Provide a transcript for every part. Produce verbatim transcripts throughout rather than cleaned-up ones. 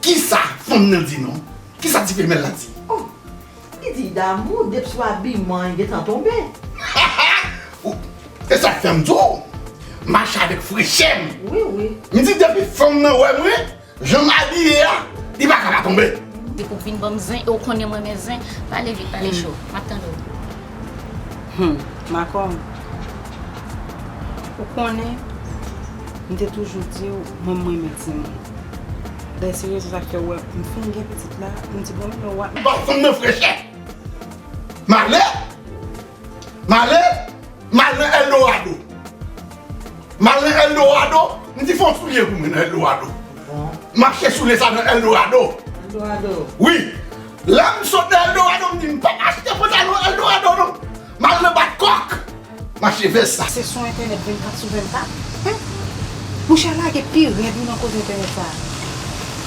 Kisa fanm nan di non? Kisa ti femèl la di? Oh, li di damou, depi sou abiman, li gentan tonbe. Ou, e sa k fè m di w, mache avèk frechè m. Wi, wi. M di depi fanm nan wè mwen, jan m abiye a, li pa ka pa tonbe. Depi w vin ban m zen, e w konnen m renmen zen, pale vit, pale cho. M ap tande w. Hmm, Makòm, ou konnen, m te toujou di w, mwen, m renmen timoun. Dayè, se rezon sa k fè w wè m fin gen pitit la, m di, bon, men w a. Ba fanm nan frechè. M ale, m ale, m al nan Eldorado. M al nan Eldorado, m di fè yon soulye pou mwen nan Eldorado. M achte soulye sa nan Eldorado. Eldorado. Wi. Lè m sot nan Eldorado, m di m p ap achte pantalon Eldorado non. M al nan Badcock. M achte vès sa. Se sou entènèt vennkat sou vennkat. Hen? Monchè, lage pi rèd wi nan koze entènèt sa.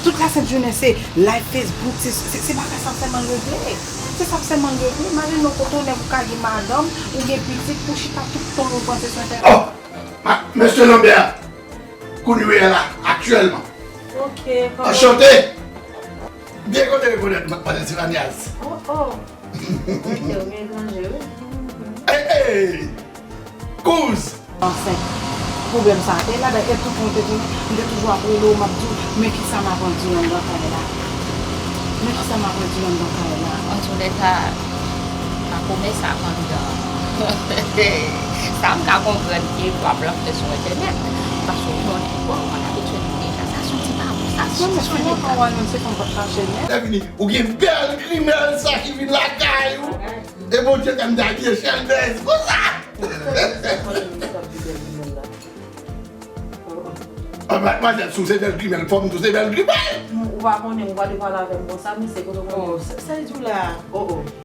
Tout lasent jounen se live Facebook, se, se, se bagay sa sèlman l regle. Se sa sèlman l regle. Imajine w kote w nèg ou ka gen madanm, ou gen pitit, pou chita tout tan w panse sou entènèt. Oh! Ma, mesye Lambert, kounye a la, aktyèlman. Ok, kòman? Anchante! Byen kontan rekonèt Madmwazèl Sylvanias. Oh, oh. Ok, ou gen etranje, wi. Ey, ey! Kouz! Ansent. Pwoblèm sa a te la, dayè tout moun te tounen, m te toujou ap rele w, m ap di w, men kisa m ap andiran anndan kay la. Men kisa m ap andiran anndan kay la. Antoulèka, pa komès ak anndan. Sa m ka konprann ke w ap lanse sou entènèt, paske w konnen, bon, w konn abitye nou deja. Sa se yon ti tabou, sa se yon ti bagay. Non, men se lontan w al menm, se konn w ap chache nèg. Lè fini, ou gen bèl grimèl sa ki vin lakay ou, e Bondye ka m te abiye Chèlbèz konsa. Ah, madmwazèl, si w se bèl grimèl, fò m tou se bèl grimèl. Non, ou pa konnen, ou pa dwe pale avè m konsa, mesye, kote w konnen. Oh, sa, sa l di w la. Oh, oh.